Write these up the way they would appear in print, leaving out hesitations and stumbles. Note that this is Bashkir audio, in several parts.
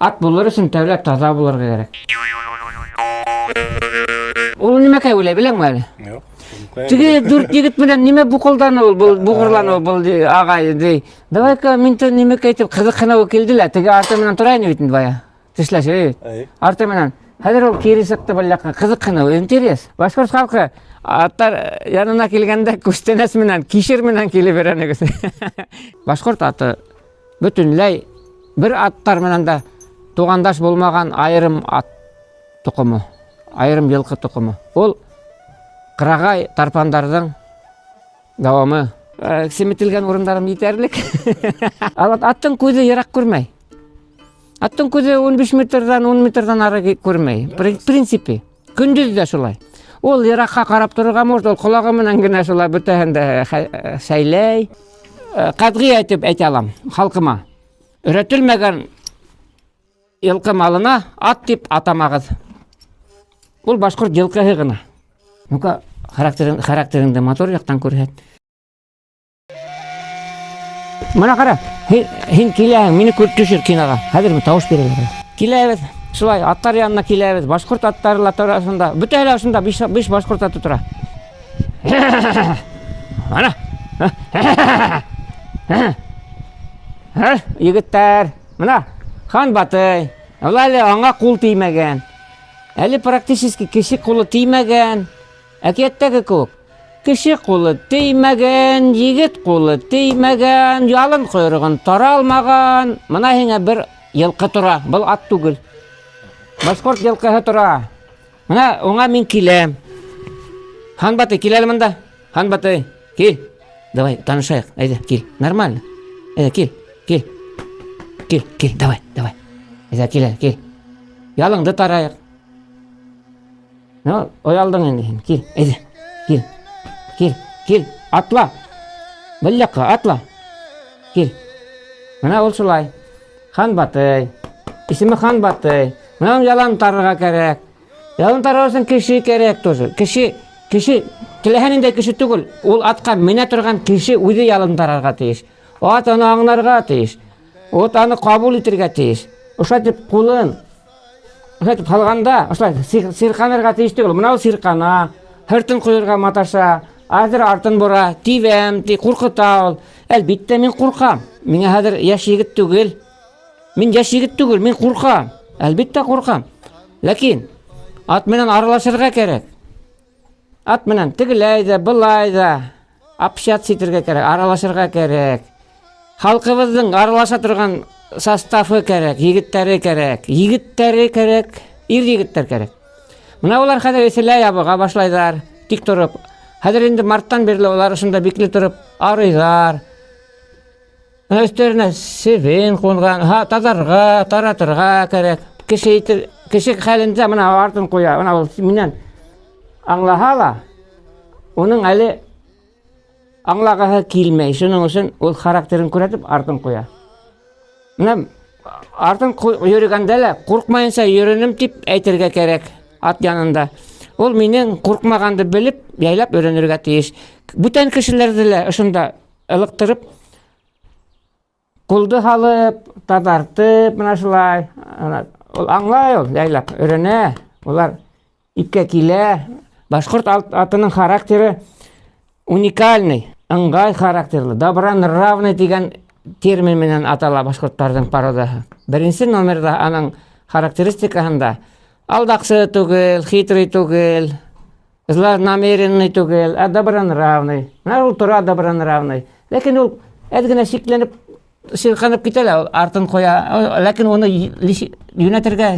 Ат булыр өсөн тәүлә таҙа булырға кәрәк. Ул нимәкәй уйлай, беләңме әле? Юҡ. Теге дүрт егет менән нимә буҡылданы ул, был буғырланы был ағай, ди. Давай-ка мин нимәкәй итеп ҡыҙыҡһыныуы килде лә, теге арты менән тора ине бит инде бая. Тешләшеп. Арты менән. Хәҙер ул кире сыҡты был яҡҡа. Ҡыҙыҡһыныу, интерес. Башҡорт халҡы аттар янына килгәндә күстәнәс менән, кишер менән килеп өйрәнегеҙ. Башҡорт аты бөтөнләй бер аттар менән дә туғандаш булмаған айырым ат тоҡомо, айырым йылҡы тоҡомо. Ул ҡырағай тарпандарҙың дауамы. Семетелгән урындарым етәрлек. Аттың күҙе йыраҡ күрмәй. Аттың күҙе 15 метрдан, 10 метрдан ары күрмәй. В принципе. Көндөҙ ҙә шулай. Ул йыраҡҡа ҡарап торорға может, ул ҡолағы менән генә шулай бөтәһен дә шәйләй. Ҡәтғи әйтеп әйтә алам халҡыма. Өйрәтелмәгән йылҡы малына ат тип атамағыҙ. Ул башҡорт йылҡыһы ғына. Ну-ка, характерың, характерыңды матур яҡтан күрһәт. Мына ҡара, һин, һин киләһең, мине күреп төшөр киноға. Хәҙер мин тауыш бирәләр. Киләбеҙ, шулай аттар янына киләбеҙ. Башҡорт аттары ла тора шунда. Бөтәһе лә шунда биш, биш башҡорт аты тора. Ана. Егеттәр, мына Хан Батый. Ул әле аңа кул теймәгән. Әле практически кеше кулы теймәгән. Әкияттәге кеүек. Кеше кулы теймәгән, егет кулы теймәгән, ялын койрыгын тара алмаган. Мына һиңә бер йылкы тора. Был ат түгел. Башкорт йылкыһы тора. Мына уңа мин киләм. Хан Батый, кил әле монда. Хан Батый, кил. Давай, танышайык. Әйдә, кил. Нормально. Әйдә, кил. Кил. Кил, кил, давай, давай. Әйдә, кил әле, кил. Ялыңды тарайык. Ну, оялдың инде һин. Кил, әйдә. Кил. Кил, кил. Атла. Был яҡҡа атла. Кил. Мына ул шулай. Хан Батый. Исеме Хан Батый. Мына ялан тарырға кәрәк. Ялан тарыр өсөн кеше кәрәк тоже. Кеше, кеше, теләһә ниндәй кеше түгел. Ул атҡа менә торған кеше үҙе ялын тарарға тейеш. Ат аны аңларға тейеш. Ат аны ҡабул итергә тейеш. Ошолай итеп ҡулын ошолай итеп һалғанда, ошолай сирҡанырға тейеш түгел. Мына ул сирҡана, һыртын ҡуйырға маташа, хәҙер артын бора, тибәм, ти, ҡурҡыта ул. Әлбиттә, мин ҡурҡам. Миңә хәҙер йәш егет түгел. Мин йәш егет түгел, мин ҡурҡам. Әлбиттә, ҡурҡам. Ләкин ат менән аралашырға кәрәк. Ат менән тегеләй ҙә, былай ҙа общаться итергә кәрәк, аралашырға кәрәк. Халҡыбыҙҙың аралаша торған составы кәрәк, егеттәре кәрәк, егеттәре кәрәк, ир егеттәр кәрәк. Мына улар хәҙер эҫелә ябыға башлайҙар, тик тороп. Хәҙер инде марттан бирле улар ошонда бикле тороп арыйҙар. Өҫтәренә себен ҡунған, ха, таҙарға, таратырға кәрәк. Кеше итер, кеше хәлендә мына артын ҡуя, мына ул минән аңлаһа ла, уның әле аңлағыһы килмәй. Шуның өсөн ул характерын күрһәтеп артын ҡуя. Мына артын йөрөгәндә лә ҡурҡмайынса йөрөнөм тип әйтергә кәрәк ат янында. Ул минең ҡурҡмағанды белеп, яйлап өйрәнергә тейеш. Бүтән кешеләрҙе лә ошонда ылыҡтырып, ҡулды һалып, таҙартып, мына шулай. Ул аңлай ул, яйлап өйрәнә. Улар ипкә килә. Башҡорт атының характеры уникальный, ыңғай характерлы, добронравный тигән термин менән атала башҡорттарҙың породаһы. Беренсе номерҙа аның характеристикаһында алдаҡсы түгел, хитрый түгел, злонамеренный түгел, ә добронравный. Менә ул тора добронравный. Ләкин ул әҙ генә шикләнеп, сирҡанып китә лә, ул артын ҡуя. Ләкин уны йүнәтергә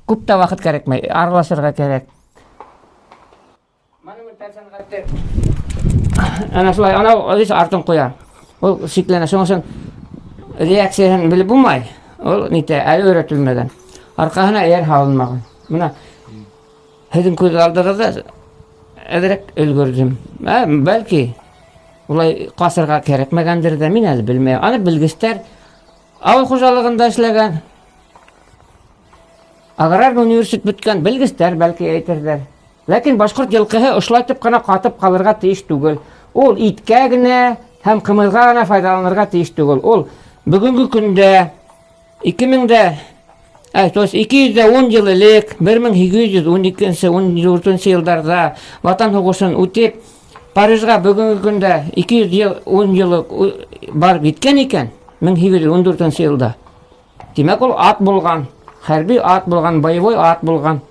күп тә ваҡыт кәрәкмәй, аралашырға кәрәк. Монументаль сәнғәтте ана шулай, ана ул артын ҡуя. Ул шикләнә, шуның өсөн реакцияһын белеп булмай. Ул нитә, әле өйрәтелмәгән. Арҡаһына эйәр һалынмаған. Мына һеҙҙең күҙ алдығыҙҙа әҙерәк өлгөрҙөм. Ә, бәлки, улай ҡасырға кәрәкмәгәндер ҙә, мин әле белмәйем. Аны белгестәр ауыл хужалығында эшләгән, аграр университет бөткән белгестәр бәлки әйтерҙәр. Ләкин башҡорт йылҡыһы ошолайтып ҡына ҡатып ҡалырға тейеш түгел. Ул иткә генә һәм ҡымыҙға ғына файҙаланырға тейеш түгел. Ул бөгөнгө көндә 2000 дә Ә, то есть 210 йыл элек, 1812 14 йылдарҙа Ватан һуғышын үтеп, Парижға бөгөнгө көндә 200 йыл 10 йыл барып еткән икән, 1814 йылда. Тимәк, ул ат булған, хәрби ат булған, боевой ат булған.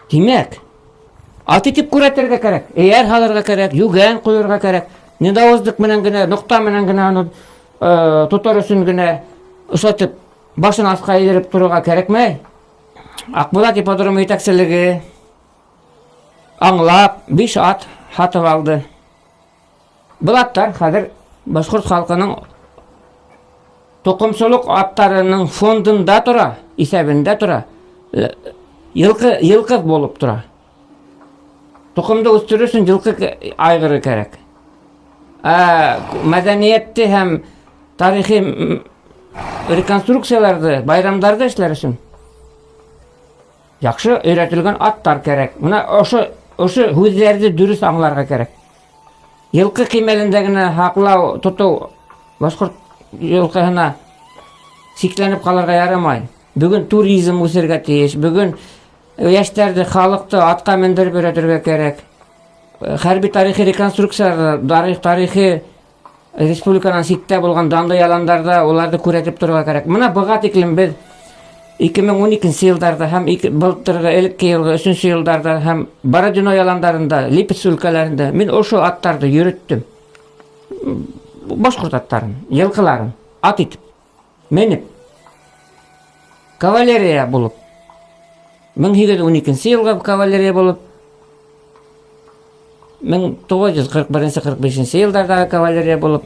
Тимәк, ат итеп күрәтергә кәрәк, эйәр һалырға кәрәк, йүгән ҡуйырға кәрәк. Недоуздык менән генә, ноҡта менән генә аны тотар өсөн генә ошатып, башын аҫҡа эйҙереп торорға кәрәкмәй. Аҡбуҙат ипподромы етәкселеге аңлап, биш ат һатып алды. Был аттар хәҙер башҡорт халҡының тоҡомсолоҡ аттарының фондында тора, иҫәбендә тора. Йылҡы, йылҡы булып тора. Тоҡомдо үҫтерер өсөн йылҡы айғыры кәрәк. Ә мәҙәниәтте һәм тарихи реконструкцияларҙы, байрамдарҙы эшләр өсөн яҡшы өйрәтелгән аттар кәрәк. Мына ошо ошо һүҙҙәрҙе дөрөҫ аңларға кәрәк. Йылҡы кимәлендә генә һаҡлау, тотоу башҡорт йылҡыһына сикләнеп ҡалырға ярамай. Бөгөн туризм үҫергә тейеш. Бөгөн йәштәрҙе, халыҡты атҡа мендереп өйрәтергә кәрәк. Хәрби тарихи реконструкциялар, тарихи республиканан ситтә булған данлы яландарҙа уларҙы күрәтеп торорға кәрәк. Мына быға тиклем беҙ 2012 йылдарҙа һәм былтырғы элекке йылғы өсөнсө йылдарҙа һәм Бородино яландарында, Липецк өлкәләрендә мин ошо аттарҙы йөрөттөм. Башҡорт аттарын, йылҡыларын ат итеп, менеп, кавалерия булып, 1812 йылғы кавалерия булып, 1941-45 йылдарҙағы кавалерия булып,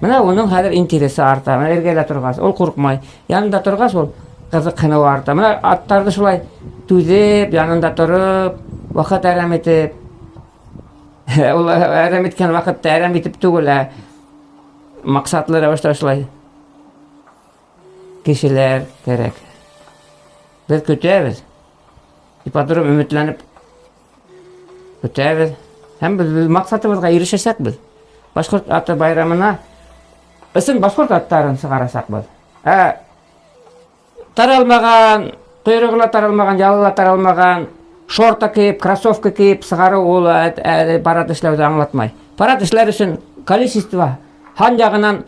мына уның хәҙер интересы арта. Мына эргәлә торғас, ул ҡурҡмай. Янында торғас, ул ҡыҙыҡһыныуы арта. Мына аттарҙы шулай түҙеп, янында тороп, ваҡыт әрәм итеп, ул әрәм иткән ваҡытта әрәм итеп түгел, ә маҡсатлы рәүештә шулай кешеләр кәрәк. Беҙ көтәбеҙ. Ипподром өмөтләнеп көтәбеҙ. Һәм беҙ маҡсатыбыҙға ирешәсәкбеҙ. Башҡорт аты байрамына ысын башҡорт аттарын сығарасаҡбыҙ. Ә таралмаған, ҡойроғо ла таралмаған, ялы ла таралмаған, шорта кейеп, кроссовка кейеп сығарыу ул әле парад эшләүҙе аңлатмай. Парад эшләр өсөн количество һан яғынан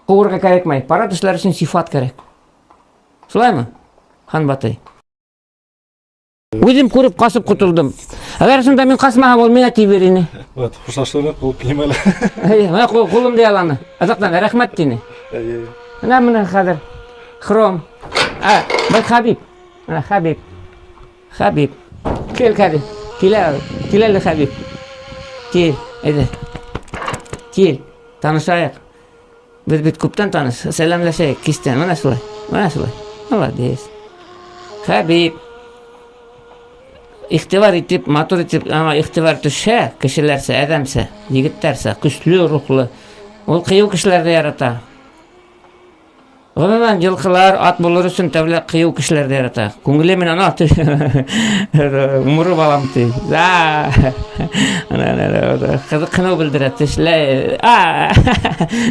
ҡыуырға кәрәкмәй. Парад эшләр өсөн сифат кәрәк. Шулаймы, Хан Батый? Үҙем күреп ҡасып ҡотолдом. Әгәр шунда мин ҡасмаһам, ул миңа тибер ине. Вот, хушлашып, ул килмәй әле. Әйе, мына ҡулымды яланы. Аҙаҡтан рәхмәт тине. Әйе. Мына мына хәҙер Хром. А, был Хабиб. Мына Хабиб. Хабиб. Кил, Хабиб. Килә, кил әле, Хабиб. Кил, әйҙә. Кил, танышайыҡ. Беҙ бит күптән таныш. Сәләмләшәйек кистән. Мына шулай. Мына шулай. Молодец. Хабиб. Иғтибар итеп, матур итеп, аңа иғтибар төшһә, кешеләрсә, әҙәмсә, егеттәрсә, көслө рухлы. Ул ҡыйыу кешеләрҙе ярата. Ғөмүмән, йылҡылар ат булыр өсөн тәүлә ҡыйыу кешеләрҙе ярата. Күңеле менән ат умырып алам ти. Ҡыҙыҡһыныу белдерә, тешләй.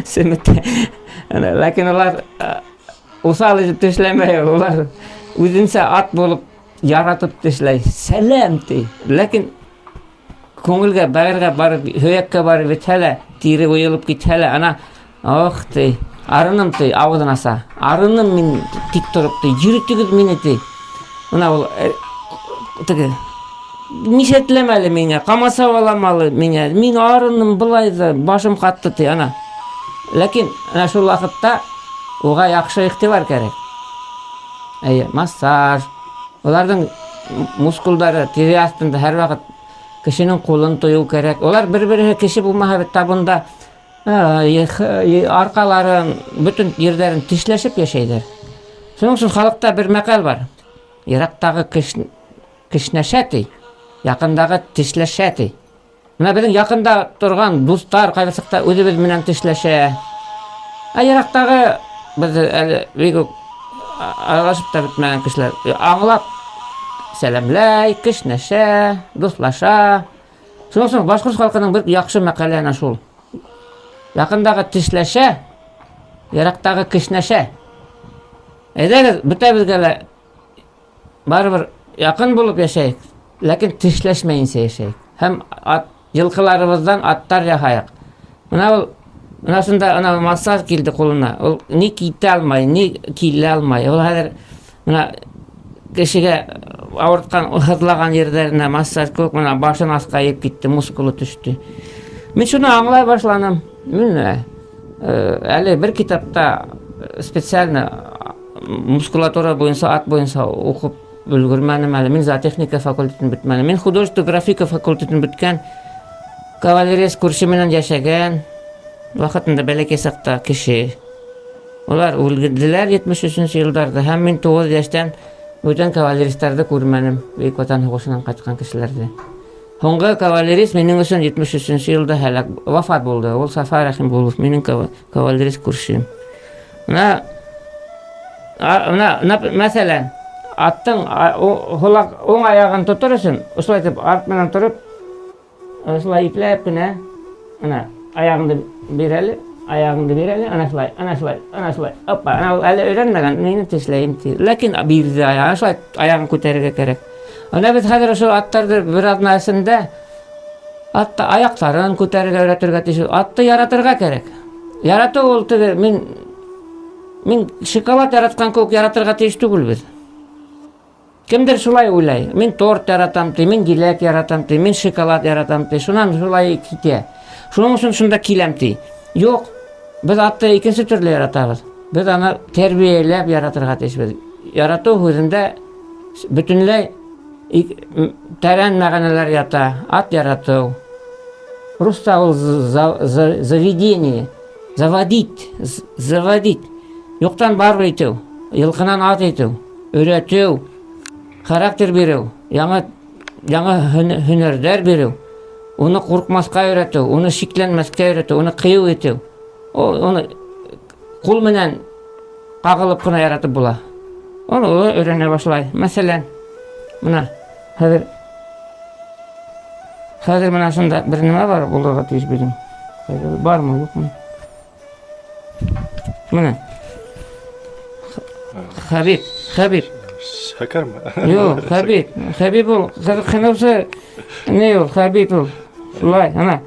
Семетә. Ләкин улар уҫал итеп тешләмәй, улар үҙенсә ат булып яратып тешләй. Сәләм ти. Ләкин күңелгә, бәғергә барып, һөйәккә барып етһә лә, тире уйылып китһә лә, ана, ох ти, арыным ти, ауыҙын аса. Арыным мин тик тороп ти, йөрөтөгөҙ мине ти. Мына ул теге нишләтеләм әле миңә, ҡамасауламалы миңә, мин арыным былай ҙа, башым ҡатты ти, ана. Ләкин ана шул ваҡытта уға яҡшы иғтибар кәрәк. Әйе, массаж, уларҙың мускулдары тире аҫтында һәр ваҡыт кешенең ҡулын тойоу кәрәк. Улар бер-береһе кеше булмаһа бит табында арҡаларын, бөтөн ерҙәрен тешләшеп йәшәйҙәр. Шуның өсөн халыҡта бер мәҡәл бар. Йыраҡтағы кешнәшә ти, яҡындағы тешләшә ти. Мына беҙҙең яҡында торған дуҫтар ҡайһы саҡта үҙебеҙ менән тешләшә. Ә йыраҡтағы беҙ әле бик үк аралашып та бөтмәгән кешеләр аңлап сәләмләй, кешнәшә, дуҫлаша. Шуның өсөн башҡорт халҡының бер яҡшы мәҡәле әнә шул. Яҡындағы тешләшә, Ерактагы кешнәшә. Әйдәгез, бөтәбезгә лә барыбер якын булып яшәйек, ләкин тешләшмәенчә яшәйек. Һәм ат, йылкыларыбыздан аттар яһайык. Менә ул менә шунда ана массаж килде кулына. Ул ни китә алмай, ни килә алмай. Ул хәзер менә кешегә авырткан, һызлаган җирләренә массаж кылып, менә башын аска иеп китте, мускулы төште. Мин шуны аңлай башланым. Мин әле бер китапта специально мускулатура буенча, ат буенча укып өлгермәдем әле. Мин зоотехника факультетын бетмәдем. Мин художество графика факультетын беткән. Кавалерист күрше менән яшәгән. Вакытында бәләкәй чакта кеше. Алар үлделәр 73 елларда һәм мин 9 яшьтән бүтән кавалеристларны күрмәдем. Бөек Ватан сугышыннан кайткан кешеләрне. Һуңгы кавалерист минем өчен 73 елда һәлак вафат булды. Ул Сафа Рәхимгулов, минем кавалерист күршем. Менә менә мәсәлән, аттың холак уң аягын тотыр өчен, шулай итеп арт менән торып, шулай ипләп кенә, менә аягыңды бир әле, аягыңды бир әле, ана шулай, ана шулай, ана шулай. Опа, ана ул әле өйрәнмәгән, мине тешләйм ди. Ләкин бирде аягын, шулай аягын күтәрергә кирәк. Менә без хәзер шул аттарны бер атна эчендә атта аякларын күтәрергә өйрәтергә тиеш. Атты яратырга кирәк. Ярату ул теге мин мин шоколад яраткан кебек яратырга тиеш түгелбез. Кемдер шулай уйлай. Мин торт яратам ди, мин җиләк яратам ди, мин шоколад яратам ди. Шуннан шулай китә. Шуның өчен шунда киләм ди. Юк, без атты икенче төрле яратабыз. Без аны тәрбияләп яратырга тиешбез. Ярату һүзендә бөтенләй тәрән мәгънәләр ята. Ат ярату. Руста ул заведение, заводить, заводить. Юктан бар итү, елкынан ат итү, өйрәтү, характер бирү, яңа яңа һөнәрләр бирү, уны куркмаска өйрәтү, уны шикләнмәскә өйрәтү, уны кыю итү. Ул уны кул менән кагылып кына яратып була. Ул ул өйрәнә башлай. Мәсәлән, менә хәзер хәзер менә шунда бер нәмә бар булырга тиеш безнең. Бармы, юкмы? Менә. Хәбиб, Хәбиб. Шәкәрме? Юк, Хәбиб. Хәбиб ул, хәзер не ул, Хәбиб ул. Шулай, ана.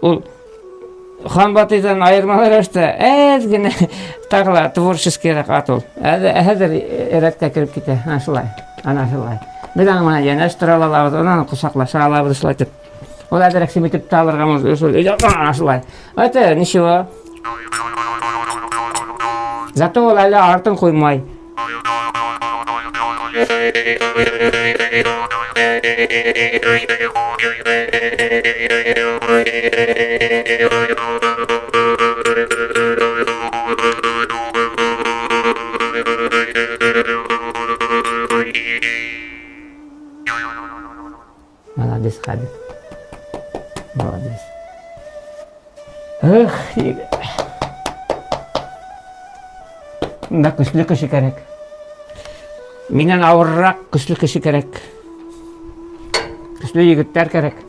Ул Хан Батыйдан аермалы рәвештә әз генә тагы ла творческийрак ат ул. Хәзер рәткә кереп китә. Ана шулай. Ана шулай. Без аны менә янәш тора алабыз, ананы кочаклаша алабыз шулай итеп. Ул әзрәк симетеп тә алырга может. Ана шулай. Это ничего. Зато ул әле артын куймай. Молодец, Хабиб. Молодец. Эх, егет. Монда көчле кеше кәрәк. Миннән авыррак көчле кеше кәрәк. Көчле егетләр кәрәк.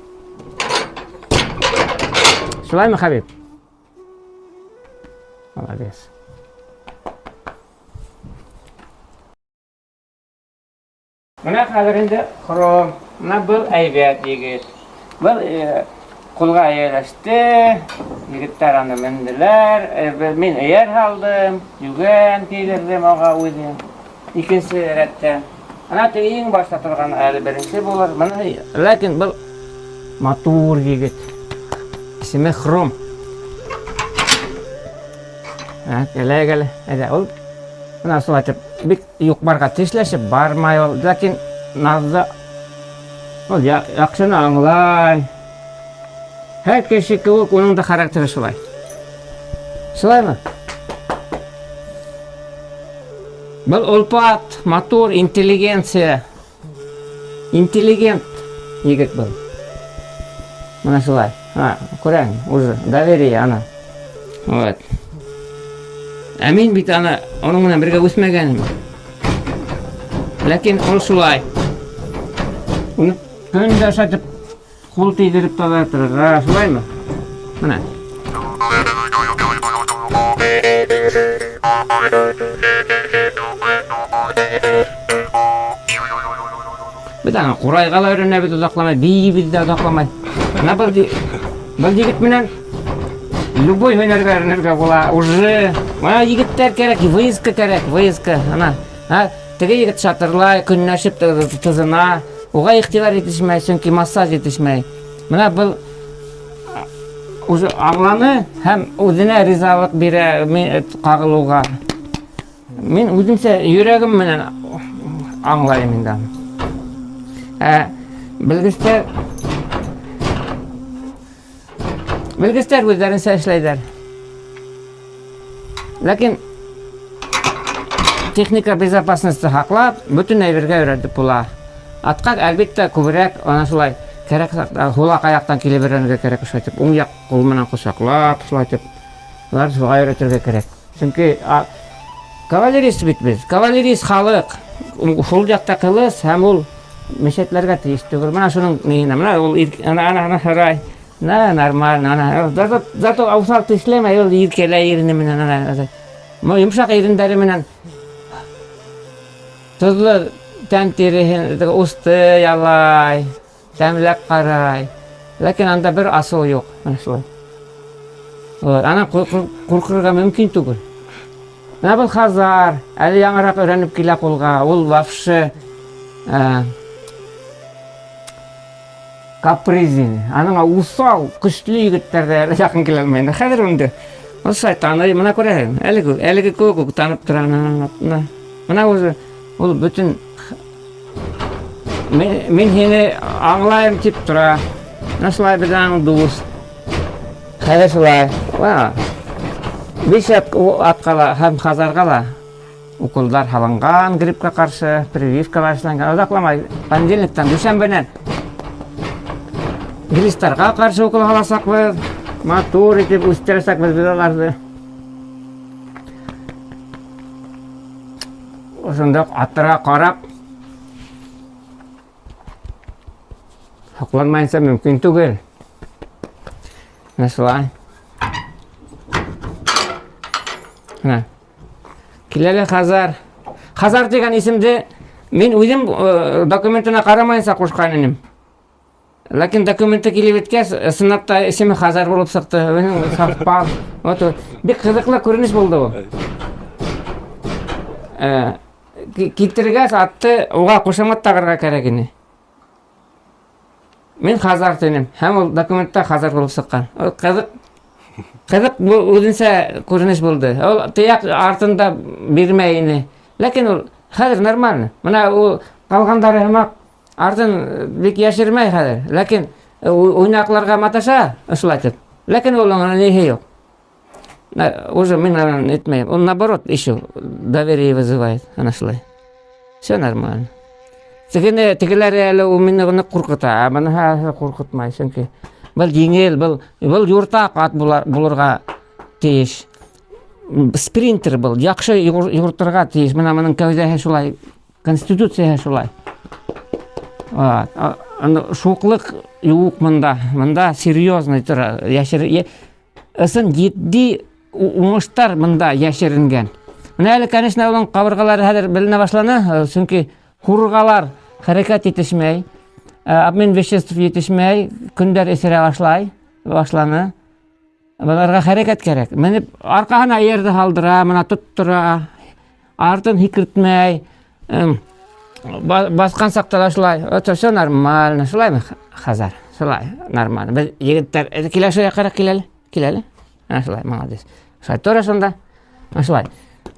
Шулаймы, Хабиб? Молодец. Менә хәзер инде хром. Менә был әйбәт егет. Был э, кулга ияләште. Егетләр аны менделәр. Э, мин эяр һалдым, йөгән кидердем ага үзем. Икенче рәттә. Ана теге иң башта торган әле беренче булыр. Менә ләкин был матур егет. Исеме Хром. Ә, әле әле. Әйдә, ул менә шулай итеп бик Юк-барга тешләшеп бармай ул, ләкин назлы ул яхшыны аңлай. Һәр кеше кебек уның да характеры шулай. Шулаймы? Был олпат, матур, интеллигенция. Интеллигент егет был. Менә шулай. А, күрәң, уже доверие ана. Вот. Ә мин бит аны аның белән бергә үсмәгәнем. Ләкин ул шулай. Уны көн дә шайтып кул тидереп тазартырга, шулаймы? Менә. Беҙ аңа ҡурайға ла өйрәнәбеҙ оҙаҡламай, бейейбеҙ ҙә оҙаҡламай. Бына был, был егет менән любой һөнәргә өйрәнергә була. Уже бына егеттәр кәрәк, выездка кәрәк, выездка. Ана, ә, теге егет шатырлай, көнләшеп тызына. Уға иғтибар етешмәй, сөнки массаж етешмәй. Бына был уже аңланы һәм үҙенә ризалыҡ бирә ҡағылыуға. Мин үземсә йөрәгем менән аңлайым инде аны. Ә белгестәр белгестәр үзләренчә эшләйләр. Ләкин техника безопасности һаклап, бөтен әйбергә өйрәтеп була. Атка, әлбиттә, күбрәк ана шулай кәрәк һулак аяктан килеп өйрәнергә кәрәк, шулай итеп, уң як кул менән кочаклап, шулай итеп, алар шулай өйрәтергә кәрәк. Чөнки кавалерист бит без, кавалерист халык. Шул якта кылыс һәм ул мешәтләргә тиеш түгел. Менә шуның ниенә, менә ул ана ана ана һорай. На, нормально, ана. Зато, зато усал тешләмәй, ул иркәләй ирене менән ана. Йомшак иреннәре менән тозлы тән тиреһен усты ялай. Тәмләп карай. Ләкин анда бер асыл юк. Менә шулай. Вот. Ана куркырга мөмкин түгел. Менә был Хазар, әле яңарак өйрәнеп килә кулга. Ул вообще э, капризин. Аның усал, көчле егетләр дә әле якын килә алмый. Хәзер инде ул шайтаны менә күрәһең. Әлеге әлеге кебек үк танып тора. Менә уже ул бөтен Мин, мин һине аңлайым дип тора. Менә шулай без аның дус. Хәзер шулай. Ва. Биш ат, атка ла һәм хазарга ла уколдар һалынган гриппка каршы, прививкалар эшләнгән. Озакламай понедельниктан, дүшәмбенән глистарга каршы укол һаласакбыз. Матур итеп үстерәсәкбез без аларны. Ошондок аттарга карап һоҡланмайынса мөмкин түгел. Менә шулай. Менә. Киләле Хазар. Хазар дигән исемде мин үзем э, документына карамайынча кушкан инем. Ләкин документы килеп еткәч, чынлап та исеме Хазар булып чыкты. Үзенең совпал. Вот бик кызыклы күренеш булды ул. Э, китергәч атты, уга кушамат тагарга кирәк иде. Мин Хазар дидем. Һәм ул документта Хазар булып чыккан. Ул кызык кызык бу үзенчә күренеш булды. Ул тияк артында бирмәй иде. Ләкин ул хәзер нормально. Менә ул калгандары һымак Артын бик яшермәй хәзер. Ләкин уйнакларга маташа, шулай итеп. Ләкин ул аңа нихе юк. Уже мин аны әйтмәйм. Он наоборот еще доверие вызывает. Ана шулай. Все нормально. Тегене, тегеләре әле ул мине гына куркыта, ә моны хәзер куркытмай, чөнки был җиңел, был был юртак ат булырга тиеш. Спринтер был, яхшы юртырга тиеш. Менә моның кәүдәһе шулай Конституция шулай. Вот. Шуклык юк монда. Монда серьезный тора. Яшер... Ысын җитди уңыштар монда яшеренгән. Менә әле, конечно, аның кабыргалары хәзер беленә башлана, э, чөнки кургалар хәрәкәт итешмәй, э, обмен веществ җитешмәй, көндәр эсерә башлай, башлана. Баларга хәрәкәт кәрәк. Менеп аркаһына эйәрҙе һалдыра, мына тоттора, артын һикертмәй. Басҡан саҡта ла шулай. Это все нормально. Шулаймы, Хазар? Шулай, нормально. Беҙ егеттәр, килә шул яҡҡараҡ кил әле. Кил әле. Ана шулай, молодец. Шулай тора шунда. Ана шулай.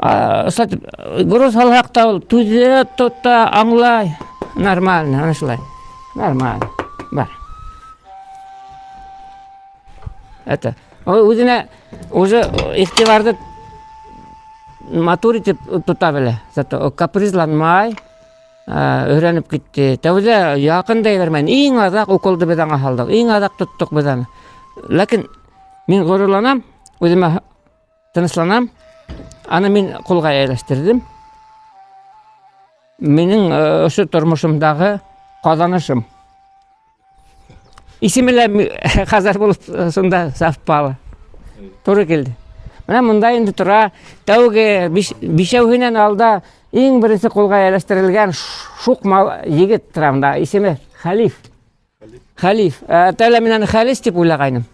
Шулай итеп, груз һалһаҡ та ул түҙә, тота, аңлай. Нормально, ана шулай. Нормально. Бар. Это. Ул үзенә уже игътибарны матур итеп тота белә. Зато капризланмай, өйрәнеп китте. Тәүдә якын да ебәрмәй. Иң азак уколды без аңа һалдык. Иң азак тоттык без аны. Ләкин мин горурланам, үземә тынычланам. Аны мин кулга ияләштердем. Минем ошо тормышымдагы казанышым. Исеме лә Хазар булып шунда совпало. Туры килде. Менә монда инде тора тәүге бишәүһенән алда иң беренче кулга ияләштерелгән шук мал егет тора монда. Исеме Хәлиф. Хәлиф. Тәүлә мин аны Хәлис дип уйлагайным.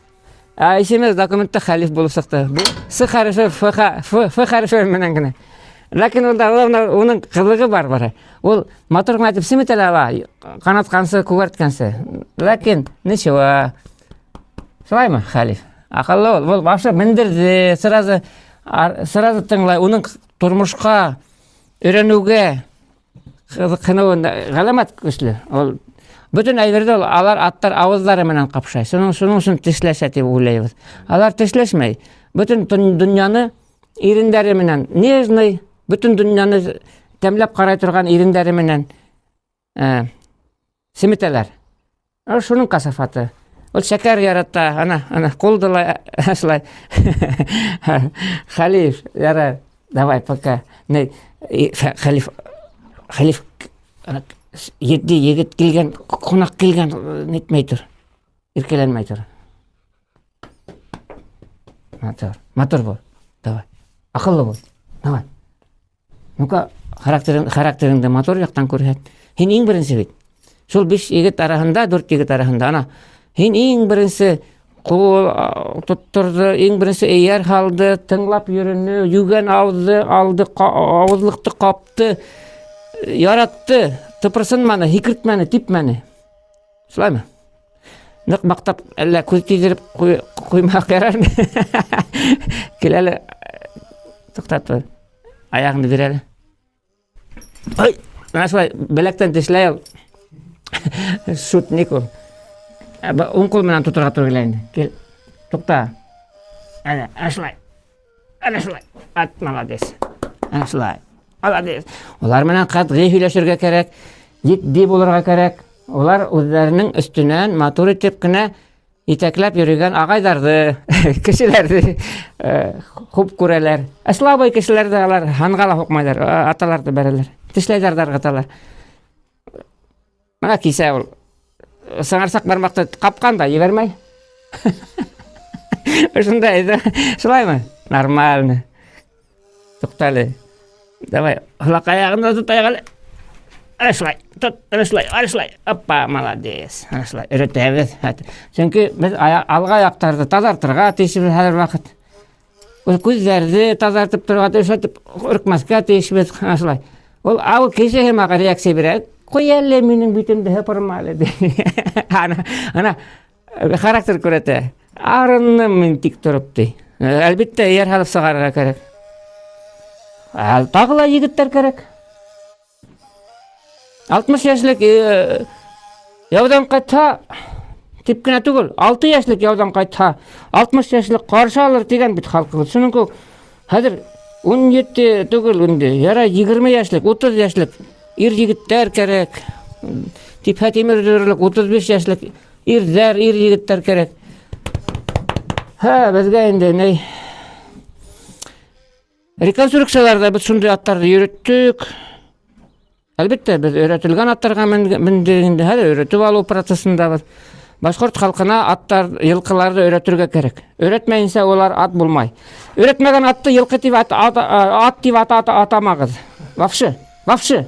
Ә исеме документта Хәлиф булып чыкты. Бу С хәрефе Ф, Ф, Ф хәрефе менән генә. Ләкин ул да уның кызыгы бар бары. Ул матур гына итеп симетәлә ала, канаткансы, күгәрткәнсе. Ләкин ничего. Шулаймы, Хәлиф? Акыллы ул. Ул башы мендерде, сразу сразу тыңлай. Уның тормышка өйрәнүгә кызыксынуы галәмәт көчле. Ул бөтен әйберде ул алар аттар авызлары менән капшай. Шуның шуның өчен тешләшә дип уйлайбыз. Алар тешләшмәй. Бөтен дөньяны иреннәре менән нежный, бөтен дөньяны тәмләп карай торган иреннәре менән Семетәләр. Ул шуның касафаты. Ул шәкәр ярата, ана, ана, кул дала шулай. Халиф, яра, давай, пока. Не, Халиф, Халиф, ана, етди егет килгән, кунак килгән, нитмәй тор. Иркәләнмәй тор. Матур, матур бул. Давай. Акыллы бул. Давай. Ну-ка, характерың, характерыңды матур яктан күрһәт. Һин иң беренче бит. Шул биш егет араһында, дүрт егет араһында, ана, һин иң беренче кул тоттырды, иң беренче эйәр һалды, тыңлап йөренде, йүгән алды, алды, авызлыкты капты, яратты, тыпырсынманы, һикертмәне, типмәне. Шулаймы? Нык мактап, әллә күз тидереп куймак ярармы? Кил әле, туктат. Аягыңды бир әле. Ой, менә шулай беләктән тешләй ул. Шутник ул. Уң кул менән тотырга туры килә инде. Кил. Тукта. Әнә, әнә шулай. Әнә шулай. Ат, молодец. Әнә шулай. Молодец. Улар менән катгый һөйләшергә кәрәк, җитди булырга кәрәк. Улар үзләренең өстеннән матур итеп кенә итәкләп йөрегән агайларны, кешеләрне хуп күрәләр. Ә слабый кешеләрне алар ханга ла һукмайлар, аталар да бәрәләр. Тешләйләр дә ыргыталар. Менә кисә ул. Сыңарсак бармакты капкан да ебәрмәй. Шунда әйдә. Шулаймы? Нормально. Туктале. Давай, һылак аягын да тотайык әле. Әнә шулай, тот, әнә шулай, әнә шулай. Опа, молодец. Әнә шулай, өйрәтәбез. Чөнки без алга аяктарны тазартырга тиешбез һәр вакыт. Күзләрне тазартып торырга тиешбез, өркмәскә тиешбез. Әнә шулай. Ул ал кеше һәм реакция бирә. Куй әле минем битемде һыпырма әле ди. Ана, ана Характер күрәтә. Арынным мин тик торып ди. Әлбәттә, ияр һалып чыгарырга кәрәк. Ә тагы ла егетләр кәрәк. 60 яшьлек яудан кайтса, дип кенә түгел, 6 яшьлек яудан кайтса, 60 яшьлек каршы алыр дигән бит халкыбыз. Шуның кебек хәзер 17 түгел инде, ярай 20 яшьлек, 30 яшьлек ир егетләр кәрәк. Типә тимер өзерлек 35 яшьлек ирләр, ир егетләр кәрәк. Һә, безгә инде ни реконструкцияләрдә без шундый атларны йөреттек. Әлбәттә, без өйрәтелгән атларга мендек инде, хәзер өйрәтеп алу процессындабыз. Башкорт халкына атлар, елкыларны өйрәтергә кәрәк. Өйрәтмәенсә улар ат булмай. Өйрәтмәгән атты елкы дип ат, ат, ат дип ат, ат, атамагыз. Вообще, вообще.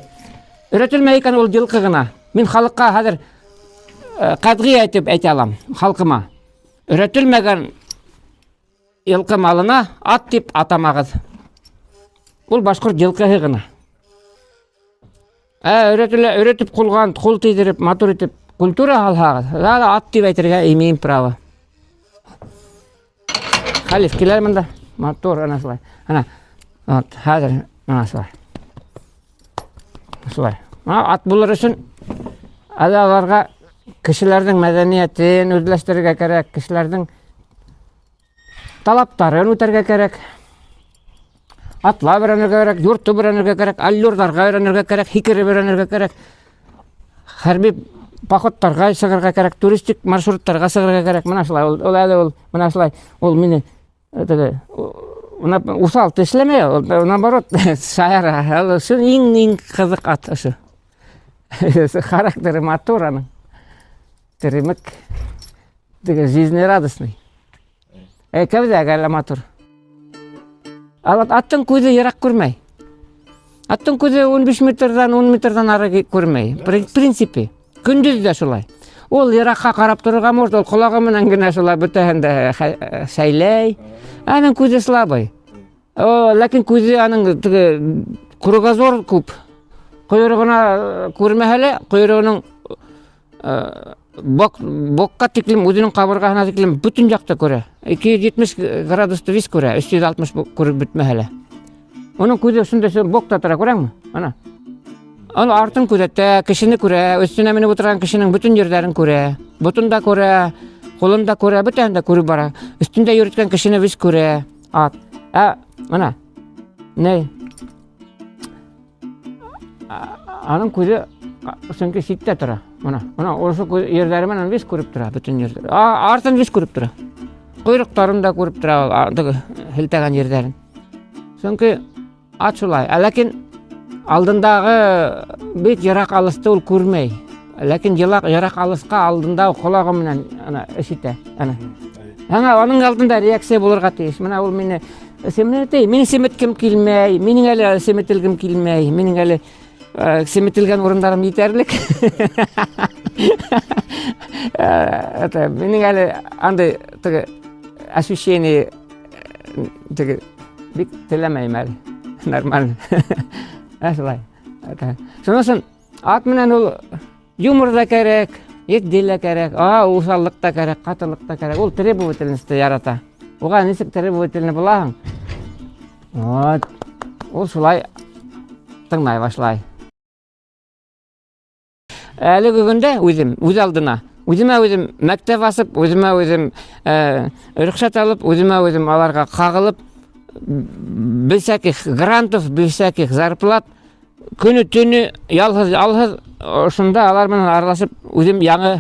Өйрәтелмәй икән ул елкы гына. Мин халыкка хәзер катгый әйтеп әйтә алам, халкыма. Өйрәтелмәгән елкы малына ат дип атамагыз. Ул башкорт елкыһы гына. Ә өйрәтелә, өйрәтеп кулган, кул тидереп, матур итеп культура алһагыз, да ат дип әйтергә имеем право. Халиф киләр монда. Матур, ана шулай. Ана. Вот, хәзер ана шулай. Шулай. Ана ат булыр өчен әле аларга кешеләрнең мәдәниятен үзләштерергә кирәк, кешеләрнең талапларын үтәргә кирәк. Атлап өйрәнергә кирәк, юртып өйрәнергә кирәк, аллюрларга өйрәнергә кирәк, һикереп өйрәнергә кирәк. Хәрби походтарга чыгарга кирәк, туристик маршрутларга чыгарга кирәк. Менә шулай ул, ул әле ул, менә шулай ул мине теге менә усал тешләмәй, ул наоборот шаяра. Ул шул иң-иң кызык ат ошо. Характеры матур аның. Теремек. Теге жизнерадостный. Ә кәүдә әле матур. Аттың күҙе йыраҡ күрмәй. Аттың күҙе 15 метрҙан, 10 метрҙан ары күрмәй. В принципе, көндөҙ ҙә шулай. Ул йыраҡҡа ҡарап торорға может, ул ҡолағы менән генә шулай бөтәһен дә шәйләй. Аның күҙе слабый. Ләкин күҙе аның теге кругозор күп. Ҡойроғона күрмәһә лә, ҡойроғоноң бокка тиклем, үҙенең ҡабырғаһына тиклем бөтөн яҡта күрә. 270 градусты вис күрә, 360 күреп бөтмәһә лә. Уның күҙе шундай бокта тора, күрәңме? Ана. Ул артын күҙәтә, кешене күрә, өҫтөнә менеп ултырған кешенең бөтөн ерҙәрен күрә. Ботон да күрә, ҡулын да күрә, бөтәһен дә күреп бара. Өҫтөндә йөрөткән кешене вис күрә. Ат. Ә, мына. Ни? Аның күҙе сөнки ситтә тора. Мына, мына ошо ерҙәре менән вис күреп тора, бөтөн ерҙәр. Артын вис күреп тора. Ҡойроҡтарын да күреп тора, теге һелтәгән ерҙәрен. Сөнки ат шулай. Ә ләкин алдындағы бик йыраҡ алыҫты ул күрмәй. Ләкин йыраҡ алыҫҡа алдында ҡолағы менән ана ишетә. Ана. Ана аның алдында реакция булырға тейеш. Мына ул мине семетей, мине семеткем килмәй, минең әле семетелгем килмәй, минең әле семетелгән урындарым етерлек. Это минең әле андай теге ощущение теге бик теләмәйем әле. Нормально. Шулай. Шуның өсөн ат менән ул юмор да кәрәк, етди лә кәрәк, уҫаллыҡ та кәрәк, ҡатылыҡ та кәрәк. Ул требовательностьты ярата. Уға нисек требовательный булаһың? Вот. Ул шулай тыңлай башлай. Әлеге көндә үҙем, үҙ алдына, үҙемә үҙем мәктәп асып, үҙемә үҙем рөхсәт алып, үҙемә үҙем аларға ҡағылып, без всяких грантов, без всяких зарплат, көнө төнө ялһыҙ, алһыҙ, ошонда алар менән аралашып, үҙем яңы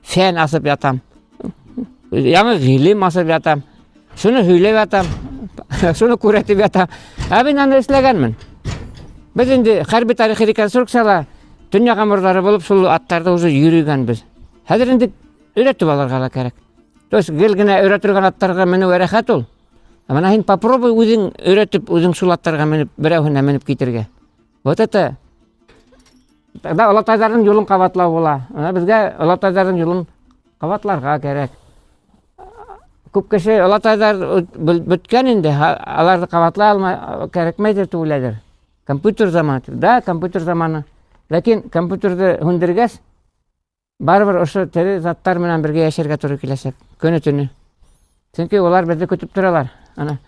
фән асып ятам. Яңы ғилем асып ятам. Шуны һөйләп ятам. Шуны күрһәтеп ятам. Ә мин аны эшләгәнмен. Беҙ инде хәрби тарихи реконструкцияла донъя ғамырҙары булып шул аттарҙы уже йөрөгәнбеҙ. Хәҙер инде өйрәтеп алырға ла кәрәк. То есть гел генә өйрәтелгән аттарға менеү рәхәт ул. Ә мына һин попробуй үҙең өйрәтеп, үҙең шул аттарға менеп, берәүһенә менеп китергә. Вот это тогда олатайҙарҙың юлын ҡабатлау була. Мына беҙгә олатайҙарҙың юлын ҡабатларға кәрәк. Күп кеше олатайҙар бөткән инде, аларҙы ҡабатлай алмай, кәрәкмәйҙер тип уйлайҙыр. Компьютер заманы. Да, компьютер заманы. Ләкин компьютерҙы һүндергәс, барыбер ошо тере заттар менән бергә йәшәргә тура киләсәк. Көнө-төнө. Сөнки улар беҙҙе көтөп торалар. Ана.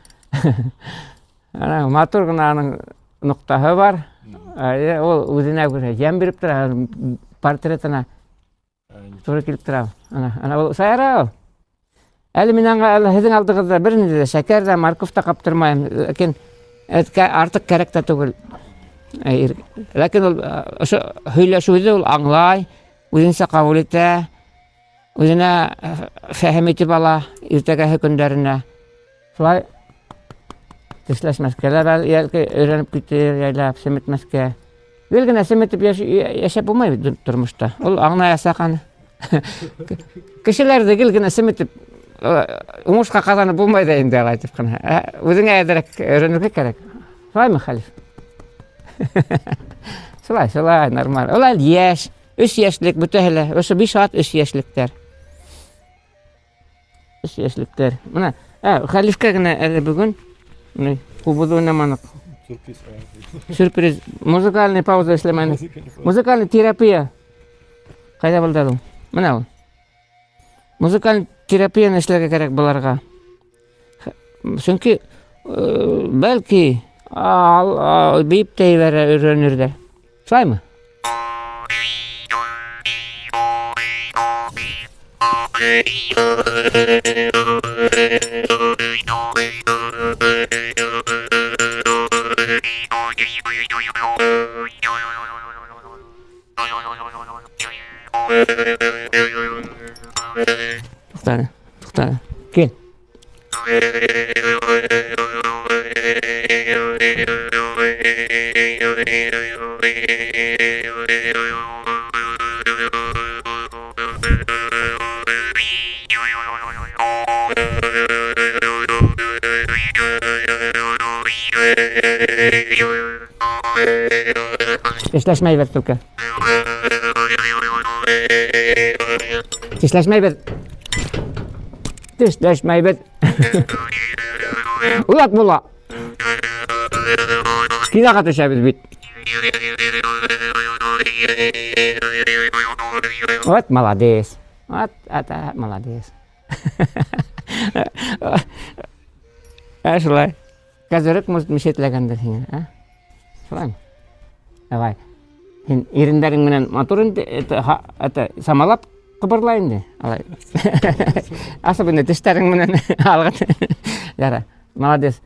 Ана матур ғына аның ноҡтаһы бар. Ул үҙенә күрә йәм биреп тора, портретына тура килеп тора. Ана, ана ул саяра ул. Әле мин аңа әле һеҙҙең алдығыҙҙа бер ниндәй ҙә шәкәр ҙә, морковь та ҡаптырмайым. Ләкин артыҡ кәрәк тә түгел. Ләкин ул ошо һөйләшеүҙе ул аңлай, үҙенсә ҡабул итә, үҙенә фәһем итеп ала иртәгәһе көндәренә. Шулай тешләшмәҫкә лә бәлки өйрәнеп китер, яйлап семетмәҫкә. Гел генә семетеп йәшәп булмай бит тормошта. Ул аңлаясаҡ аны. Кешеләрҙе гел генә семетеп уңышҡа ҡаҙанып булмай ҙа инде алай тип ҡына. Үҙеңә әҙерәк өйрәнергә кәрәк. Шулаймы, Хәлиф? Шулай, шулай, нормаль. Ул әле йәш, 3 йәшлек бөтәһе лә. Ошо 5 ат 3 йәшлектәр. 3 йәшлектәр. Мына, Хәлифкә генә әле бөгөн мына ҡубыҙ уйнаманыҡ. Сюрприз. Сюрприз. Музыкальный пауза эшләмәнек. Музыкальный терапия. Ҡайҙа булды ул? Мына ул. Музыкаль терапияны эшләргә кәрәк быларға. Сөнки бәлки бейеп тә ебәрә өйрәнерҙәр. Шулаймы? Туҡтаны, туҡтаны. Кил. Тешләшмәйбеҙ только. Тешләшмәйбеҙ. Тешләшмәйбеҙ. Оят була. Киноға төшәбеҙ бит. Вот молодец. Вот это молодец. Ә шулай. Козырек, может, мешетләгәндер һиңә, ә? Шулаймы? Давай. Һин ирендәрең менән матур инде, это, это самалап ҡыбырлай инде. Алай. Особенно тештәрең менән алға. Яра. Молодец.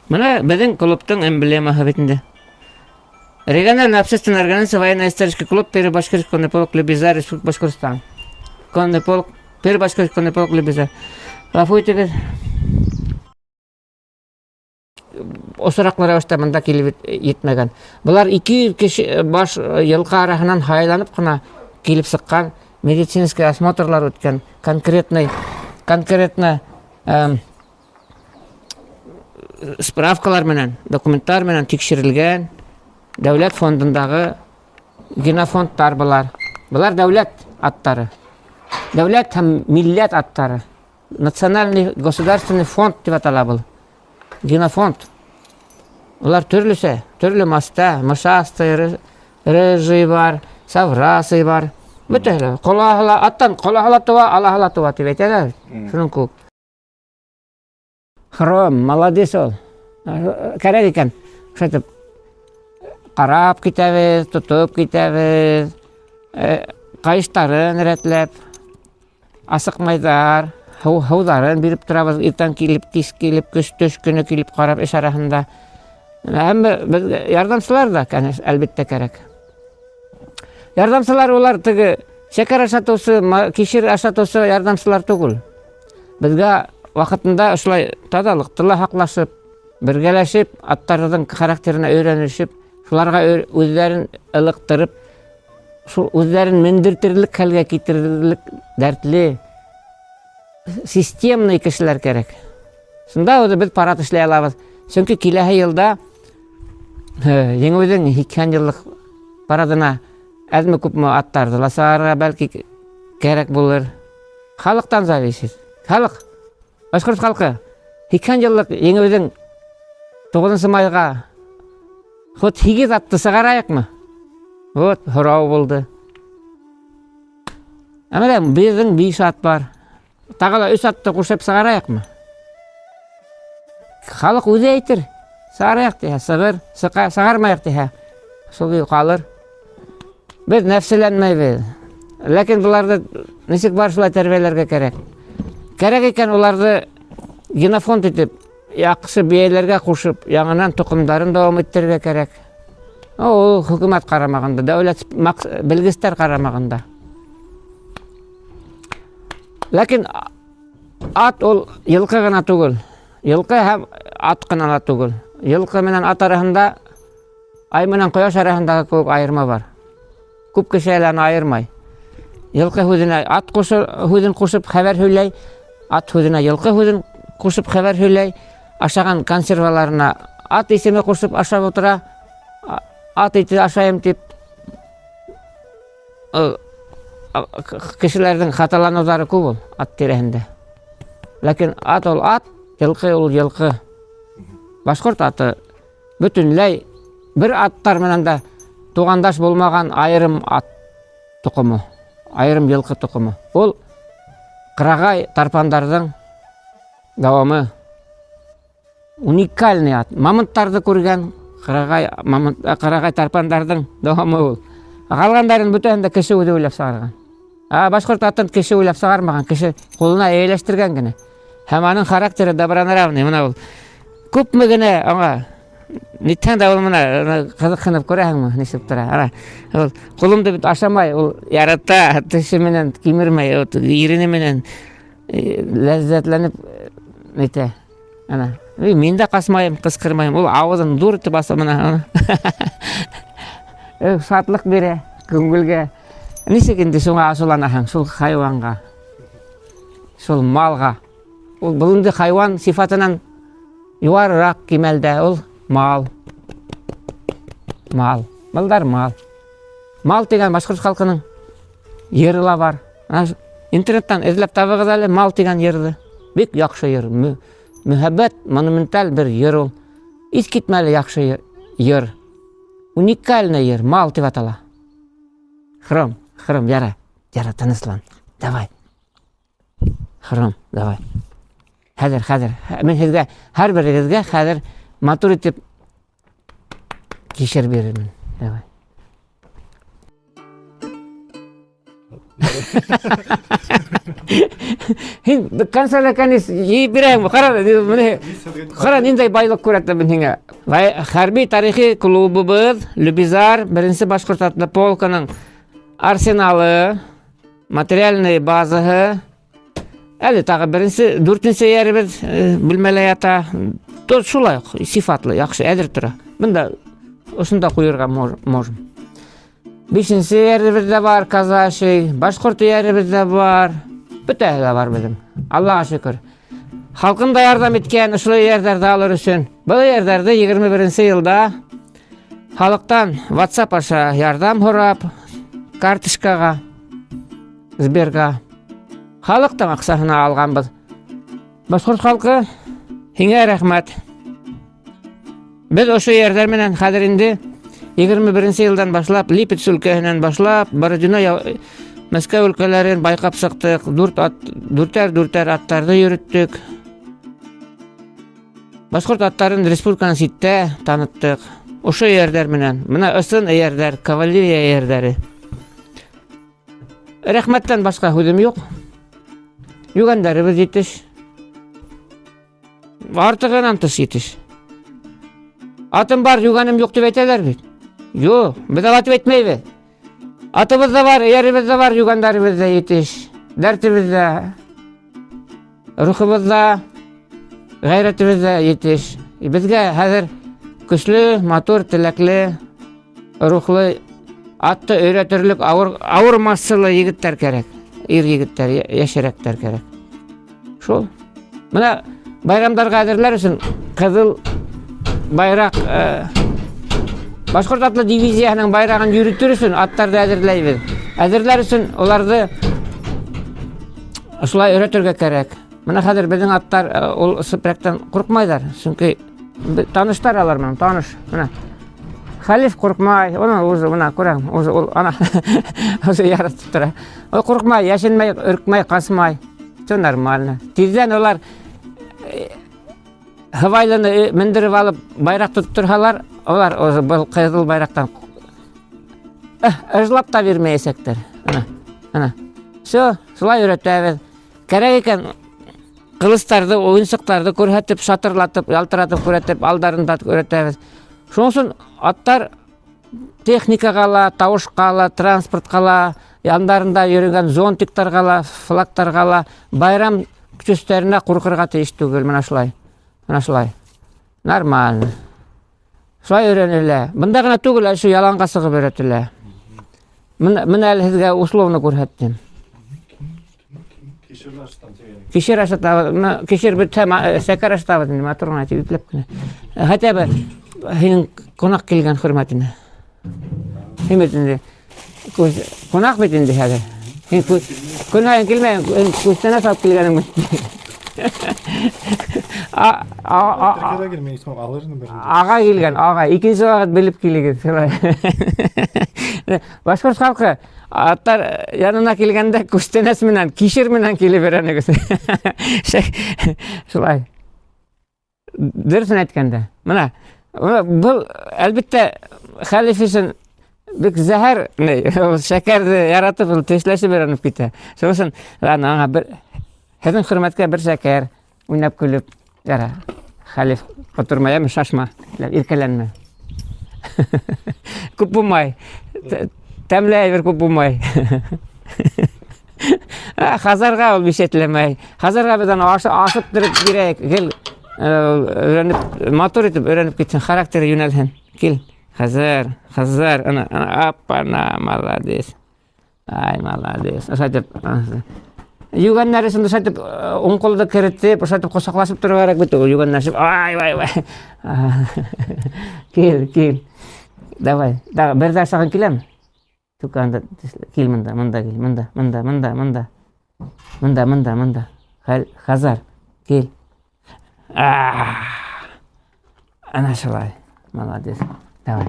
Мына беҙҙең клубтың эмблемаһы бит инде. Региональная общественная организация военно-исторический клуб Первый башкирский конный полк Любизар, Республика Башкортостан. Конный полк, Первый башкирский конный полк Любизар. Ғәфү итегеҙ. Осраҡлы рәүештә бында килеп етмәгән. Былар 200 кеше баш йылҡы араһынан һайланып ҡына килеп сыҡҡан, медицинский осмотрлар үткән, конкретный, конкретно справкалар менән, документтар менән тикшерелгән дәүләт фондындағы генофондтар былар. Былар дәүләт аттары. Дәүләт һәм милләт аттары. Национальный государственный фонд тип атала был. Генофонд. Улар төрлөсә, төрлө маста, мышастый, рыжий бар, саврасый бар. Бөтәһе лә. Ҡолаһы ла, аттан ҡолаһы ла тыуа, алаһы ла тыуа тип әйтәләр. Шуның кеүек. Хром, молодец ул. Кәрәк икән. Шулай итеп ҡарап китәбеҙ, тотоп китәбеҙ. Ҡайыштарын рәтләп, асыҡмайҙар, һыу, һыуҙарын биреп торабыҙ. Иртән килеп, кис килеп, көс төш көнө килеп ҡарап эш араһында. Әммә беҙгә ярҙамсылар ҙа, конечно, әлбиттә кәрәк. Ярҙамсылар улар теге шәкәр ашатыусы, кишер ашатыусы ярҙамсылар түгел. Беҙгә ваҡытында ошолай таҙалыҡты ла һаҡлашып, бергәләшеп, аттарҙың характерына өйрәнешеп, шуларға үҙҙәрен ылыҡтырып, шул үҙҙәрен мендертерлек хәлгә китерерлек дәртле, системный кешеләр кәрәк. Шунда үҙе беҙ парад эшләй алабыҙ. Сөнки киләһе йылда Еңеүҙең 80 йыллыҡ парадына әҙме-күпме аттарҙы ла сығарырға бәлки кәрәк булыр. Халыҡтан зависит. Халыҡ, башҡорт халҡы 80 йыллыҡ Еңеүҙең 9 майға хоть 8 атты сығарайыҡмы? Вот, һорау булды. Ә менә беҙҙең 5 ат бар. Тағы ла 3 атты ҡушып сығарайыҡмы? Халыҡ үҙе әйтер. Сығарайыҡ тиһә, сығыр, сығармайыҡ тиһә, шул көйө ҡалыр. Беҙ нәфселәнмәйбеҙ. Ләкин быларҙы нисек бар шулай тәрбиәләргә кәрәк. Кәрәк икән уларҙы генофонд итеп, яҡшы бейәләргә ҡушып, яңынан тоҡомдарын дауам иттерергә кәрәк. Ул хөкүмәт ҡарамағында, дәүләт белгестәр ҡарамағында. Ләкин ат ул йылҡы ғына түгел. Йылҡы һәм ат ҡына ла түгел. Йылҡы менән ат араһында ай менән ҡояш араһындағы кеүек айырма бар. Күп кеше әле аны айырмай. Йылҡы һүҙенә ат һүҙен ҡушып хәбәр һөйләй, ат һүҙенә йылҡы һүҙен ҡушып хәбәр һөйләй, ашаған консерваларына ат исеме ҡушып ашап ултыра, ат ите ашайым тип. Кешеләрҙең хаталаныуҙары күп ул ат тирәһендә. Ләкин ат ул ат, йылҡы ул йылҡы. Башҡорт аты бөтөнләй бер аттар менән дә туғандаш булмаған айырым ат тоҡомо, айырым йылҡы тоҡомо. Ул ҡырағай тарпандарҙың дауамы. Уникальный ат. Мамонттарҙы күргән ҡырағай, мамонт, ҡырағай тарпандарҙың дауамы ул. Ҡалғандарын бөтәһен дә кеше үҙе уйлап сығарған. Ә башҡорт атын кеше уйлап сығармаған, кеше ҡулына эйәләштергән генә. Һәм аның характеры добронравный. Мына ул күпме генә аңа нитһәң дә ул мына ҡыҙыҡһынып күрәһеңме, нисек тора. Ана ул ҡулымды бит ашамай, ул ярата, теше менән кимермәй, вот ирене менән ләззәтләнеп нитә. Ана мин дә ҡасмайым, ҡысҡырмайым. Ул ауыҙын ҙур итеп аса мына. Шатлыҡ бирә күңелгә. Нисек инде шуңа асыуланаһың, шул хайуанға, шул малға? Ул был инде хайуан сифатынан юғарыраҡ кимәлдә, ул мал. Мал. Былдар мал. Мал тигән башҡорт халҡының йыры ла бар. Интернеттан эҙләп табығыҙ әле мал тигән йырҙы. Бик яҡшы йыр. Мөһабәт, монументаль бер йыр ул. Иҫ китмәле яҡшы йыр. Уникальный йыр, мал тип атала. Хром, хром, яра. Яра, тыныслан. Давай. Хром, давай. Хәҙер, хәҙер. Мин һеҙгә, һәр берегеҙгә хәҙер матур итеп кишер бирермен. Давай. Һин конца конец йыйып бирәһеңме? Ҡара, міне, ҡара ниндәй байлыҡ күрһәтәм мин һиңә. Хәрби тарихи клубыбыҙ Любизар беренсе башҡорт атлы полкының арсеналы, материальный базаһы. Әле тағы беренсе, дүртенсе йәребеҙ бүлмәлә ята. Шулай уҡ сифатлы, яҡшы, әҙер тора. Бында ошонда ҡуйырға можем. Бишенсе йәребеҙ ҙә бар, казаший, башҡорт йәребеҙ ҙә бар. Бөтәһе лә бар беҙҙең. Аллаға шөкөр. Халҡым да ярҙам иткән ошо йәрҙәрҙе алыр өсөн. Был йәрҙәрҙе 21 йылда халыҡтан WhatsApp аша ярҙам һорап, карточкаға, Сберға халыҡтың аҡсаһына алғанбыҙ. Башҡорт халҡы, һиңә рәхмәт. Беҙ ошо йәрҙәр менән хәҙер инде 21 йылдан башлап, Липецк өлкәһенән башлап, Бородино, Мәскәү өлкәләрен байҡап сыҡтыҡ, дүрт ат, дүртәр-дүртәр аттарҙы йөрөттөк. Башҡорт аттарын республиканан ситтә таныттыҡ. Ошо эйәрҙәр менән, бына ысын эйәрҙәр, кавалерия эйәрҙәре. Рәхмәттән башҡа һүҙем юҡ. Йүгәндәребеҙ етеш. Артығынан тыш етеш. Атым бар, йүгәнем юҡ тип әйтәләр бит. Юҡ, беҙ алай тип әйтмәйбеҙ. Атыбыҙ ҙа бар, эйәребеҙ ҙә бар, йүгәндәребеҙ ҙә етеш. Дәртебеҙ ҙә, рухыбыҙ ҙа, ғәйрәтебеҙ ҙә етеш. Беҙгә хәҙер көслө, матур, теләкле, рухлы, атты өйрәтерлек ауыр, ауыр массалы егеттәр кәрәк. Ир егеттәр, йәшерәктәр кәрәк. Шул. Бына байрамдарға әҙерләр өсөн ҡыҙыл байраҡ, Башҡорт атлы дивизияһының байрағын йөрөтөр өсөн аттарҙы әҙерләйбеҙ. Әҙерләр өсөн уларҙы ошолай өйрәтергә кәрәк. Бына хәҙер беҙҙең аттар ул сепрәктән ҡурҡмайҙар, сөнки таныштар алар менән, таныш. Бына Хәлиф ҡурҡмай, уны үҙе бына күрәм, үҙе ул ана үҙе яратып тора. Ул ҡурҡмай, йәшенмәй, өркмәй, ҡасмай. Все нормально. Тиҙҙән улар һыбайлыны мендереп алып байраҡ тотторһалар, улар уже был ҡыҙыл байраҡтан ыжлап та бирмәйәсәктәр. Ана, ана. Все, шулай өйрәтәбеҙ. Кәрәк икән ҡылыстарҙы, уйынсыҡтарҙы күрһәтеп, шатырлатып, ялтыратып күрһәтеп, алдарында өйрәтәбеҙ. Шуның өсөн аттар техникаға ла, тауышҡа ла, транспортҡа ла, яндарында йөрөгән зонтиктарға ла, флагтарға ла, байрам көстәренә ҡурҡырға тейеш түгел. Мына шулай. Мына шулай. Нормально. Шулай өйрәнелә. Бында ғына түгел, әле шу яланға сығып өйрәтелә. Мына әле һеҙгә условно күрһәттем. Кишер ашатам тигән. Кишер ашатабыҙ. Мына кишер бөтһә, шәкәр ашатабыҙ инде, матур ғына итеп, ипләп кенә. Хотя бы һинең ҡунаҡ килгән хөрмәтенә. Һин бит инде ҡунаҡ бит инде хәҙер. Һин көн һайын килмәйһең, һин күстәнәс алып килгәнең бит. Килмәй, исмәм, алыр инем бер. Ағай килгән, ағай. Икенсе ваҡыт белеп килегеҙ. Башҡорт халҡы аттар янына килгәндә күстәнәс менән, кишер менән килеп өйрәнегеҙ. Шулай. Дөрөҫөн әйткәндә. Мына, был, әлбиттә, хәлиф өсөн бик зәһәр, ни, ул шәкәрҙе яратып, ул тешләшеп өйрәнеп китә. Шуның өсөн, ана, аңа бер, һеҙҙең хөрмәткә бер шәкәр, уйнап көлөп, яра, хәлиф ҡотормай, әммә шашма, иркәләнмә. Күп булмай. Тәмле әйбер күп булмай. Хазарға ул бишәтләмәй. Хазарға беҙ аны асып тороп бирәйек, гел өйрәнеп, матур итеп өйрәнеп китһен, характеры йүнәлһен. Кил, Хазар, Хазар, ана, ана, апана, молодец. Ай, молодец. Ошолай итеп, Йүгәннәр өсөн ошайтып уң ҡулды керетеп, ошайтып ҡосаҡлашып торорға кәрәк бит ул йүгәнләшеп. Ай, вай, вай. Кил, кил. Давай. Да, бер дә ашағың киләме? Түк анда кил монда, монда кил, монда, монда, монда, монда. Монда, монда, монда. Хазар, кил. Ана шулай. Молодец. Давай.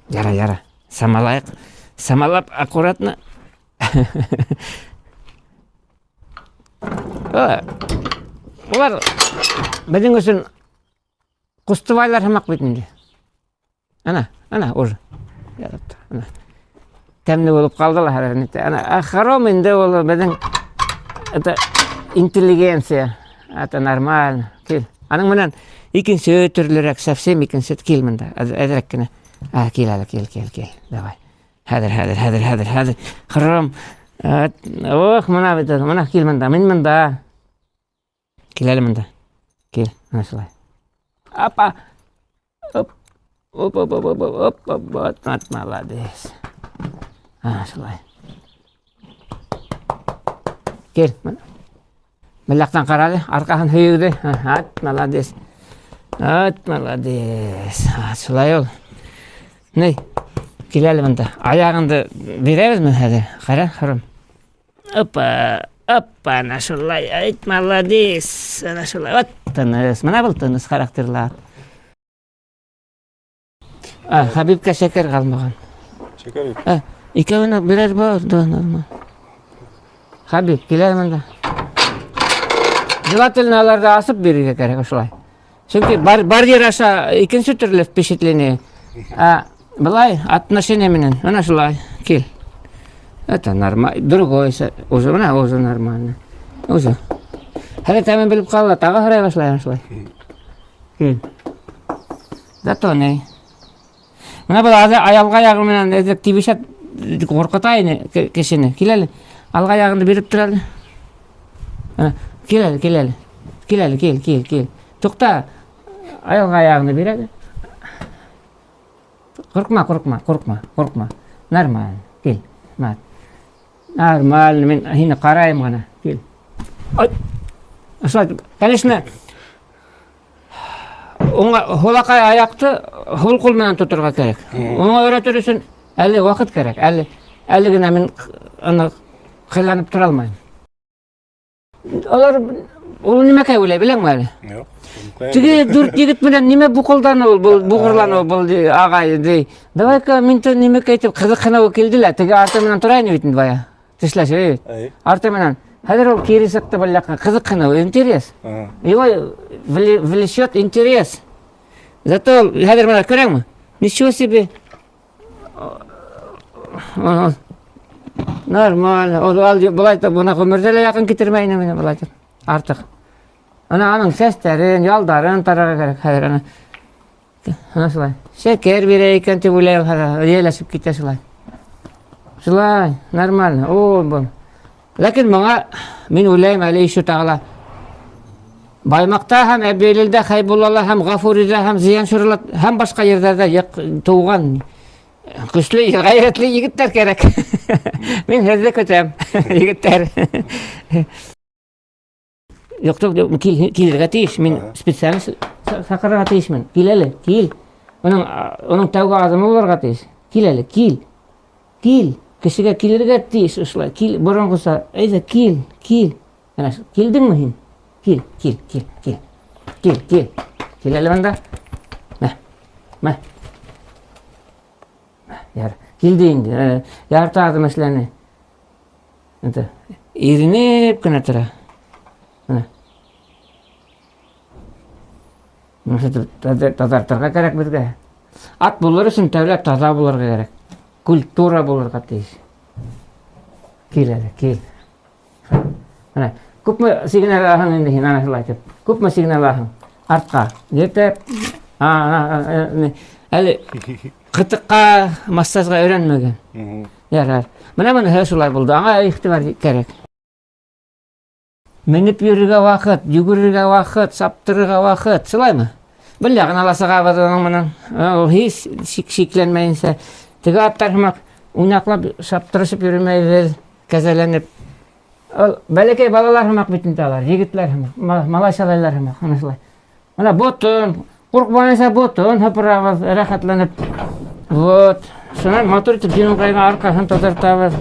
Яра, яра. Самалайыҡ. Самалап аккуратно. Улар беҙҙең өсөн ҡустыбайлар һымаҡ бит инде. Ана, ана, уже. Ярат, ана. Тәмле булып ҡалды ла хәҙер инде. Ана, ә хром инде ул беҙҙең это интеллигенция. Это нормально. Кил. Аның менән икенсе төрлөрәк, совсем икенсе. Кил монда, әҙерәк кенә. А, кил әле, кил, кил, кил. Давай. Хәҙер, хәҙер, хәҙер, хәҙер, хәҙер. Хром. Ох, мына бит, мына кил монда, мин монда. Кил әле монда. Кил, менә шулай. Апа. Оп. Оп, оп, оп, оп, оп, оп, вот, вот, молодец. А, шулай. Кил. Бер яктан кара әле, аркаһын һөйгде. Ат, молодец. Ат, молодец. Шулай ул. Ни, кил әле монда. Аягыңды бирәбезме хәзер? Кара, хөрем. Опа, опа, ана шулай. Айт, молодец. Ана шулай. Вот, тыныс. Менә был тыныс характерлы ат. А, Хәбибкә шәкәр калмаган. Шәкәр юк. Ә, икәвенә берәр бар, да, нормально. Хәбиб, килә монда. Желательно аларда асып бирергә кәрәк шулай. Чөнки бар барьер аша икенче төрле впечатление. Ә былай отношение менән, менә шулай, кил. Это нормально. Другой уже менә уже нормально. Уже. Хәзер тәмен белеп кала, тагы һорай башлай шулай. Кил. Зато ни. Менә был аҙы аялға яғы менән әҙерәк тибешә ҡурҡыта ине кешене. Кил әле. Алға яғыңды биреп тор әле. Кил әле, кил әле. Кил әле, кил, кил, кил. Туҡта. Аялға аяғыңды бир әле. Ҡурҡма, ҡурҡма, ҡурҡма, ҡурҡма. Нормально. Кил. Мат. Нормально, мин һине ҡарайым ғына. Кил. Ай. Ошолай, конечно, Уңа һулаҡай аяҡты һул ҡул менән тоторға кәрәк. Уңа өйрәтер өсөн әле ваҡыт кәрәк. Әле әле генә мин аны ҡыйланып тора алмайым. Алар ул нимәкәй уйлай, беләңме әле? Юк. Теге дүрт егет менән нимә буҡылданыу был, буғырланыу был ағай ди. Давай-ка мин нимәкәй итеп ҡыҙыҡһыныуы килде лә, теге арты менән тора ине бит инде бая. Тешләшеп. Әй. Арты менән. Хәҙер ул кире сыҡты был яҡҡа. Ҡыҙыҡһыныу, интерес. Его влечет интерес. Зато ул хәҙер менә күрәңме? Ничего себе. Нормально. Ул ал былай итеп бына ғүмерҙә лә яҡын китермәй ине мине былай итеп. Артыҡ. Ана аның сәстәрен, ялдарын тарарға кәрәк хәҙер ана. Ана шулай. Шәкәр бирә икән дип уйлай ул хәҙер. Эйәләшеп китә шулай. Шулай, нормально. О, был. Ләкин моңа мин уйлайым әле еще тағы ла Баймакта һәм Әбйәлилдә, Хәйбуллала һәм Гафурида һәм Зиянчурла һәм башка ерләрдә туган көчле, гайрәтле егетләр кәрәк. Мин һеҙҙе көтәм, егетләр. Юк, юк, юк, кил, килергә тиеш. Мин специально саҡырырға тейешмен. Кил әле, кил. Уның, уның тәүге аҙымы булырға тейеш. Кил әле, кил. Кил. Кешегә килергә тейеш ошолай. Кил, боронғоса. Әйҙә, кил, кил. Менә килдеңме һин? Кил, кил, кил, кил. Кил, кил. Кил әле монда. Мә. Мә. Яр. Килде инде. Э, ярты аҙым эшләне. Это иренеп кенә тора. Менә. Тазартырга кәрәк безгә. Ат булыр өчен тәүләп таза булырга кәрәк. Культура булырга тиеш. Кил әле, кил. Менә күпме сигнал алаһың инде һин ана шулай итеп. Күпме сигнал алаһың? Артка. Етеп. Әле кытыкка массажга өйрәнмәгән. Ярар. Менә моны шулай булды. Аңа игътибар кәрәк. Менеп йөрергә вакыт, йөгерергә вакыт, саптырырга вакыт. Шулаймы? Бер ягын ала чыгабыз аның моның. Ул һич шик шикләнмәенчә. Теге аттар һымак уйнаклап, чаптырышып йөрмәйбез, кәзәләнеп. Ул бәләкәй балалар һымаҡ бит инде алар, егетләр һымаҡ, малай-шалайлар һымаҡ, ана шулай. Менә ботон, ҡурҡмайынса ботон һыпырабыҙ, рәхәтләнеп. Вот. Шунан матур итеп җиңелкәйгә арҡаһын тазартабыҙ.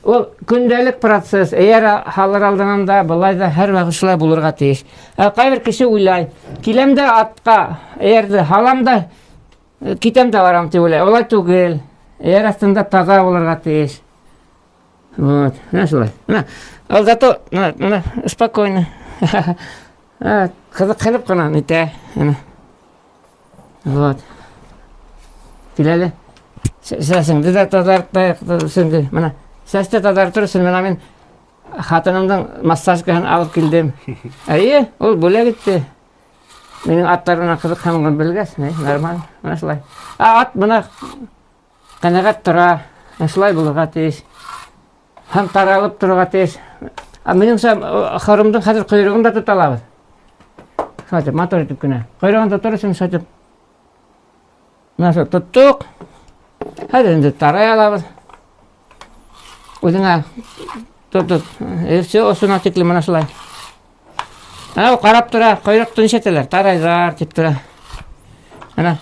Ул көндәлек процесс, эйәр һалыр алдынан да, былай да һәр ваҡыт шулай булырға тейеш. Ә ҡайбер кеше уйлай, киләм дә атка, эйәрҙе һалам да, китәм дә барам дип уйлай. Улай түгел. Эйәр астында таза булырға тейеш. Вот, менә шулай. Менә, ул зато, менә, менә, спокойно. Кызыксынып кына нитә. Менә. Вот. Кил әле. Сәсеңде дә тазартайык, сеңде. Менә, сәсте тазартыр өчен менә мин хатынымның массажкаһын алып килдем. Әйе, ул бүләк итте. Минең атлар белән кызыксынуын белгәч, нормально, менә шулай. Ә ат менә Канәгать тора, шулай булырга тиеш. Һәм таралып торырга тиеш. Ә минемчә, хорымның хәзер койрыгын да тота алабыз. Шулай итеп, матур итеп кенә. Койрыгын тотыр өчен шулай итеп. Менә шул тоттык. Хәзер инде тарай алабыз. Үзеңә тотып, и все, осына тиклем менә шулай. Әнә ул карап тора, койрыкты нишәтәләр, тарайлар дип тора. Әнә,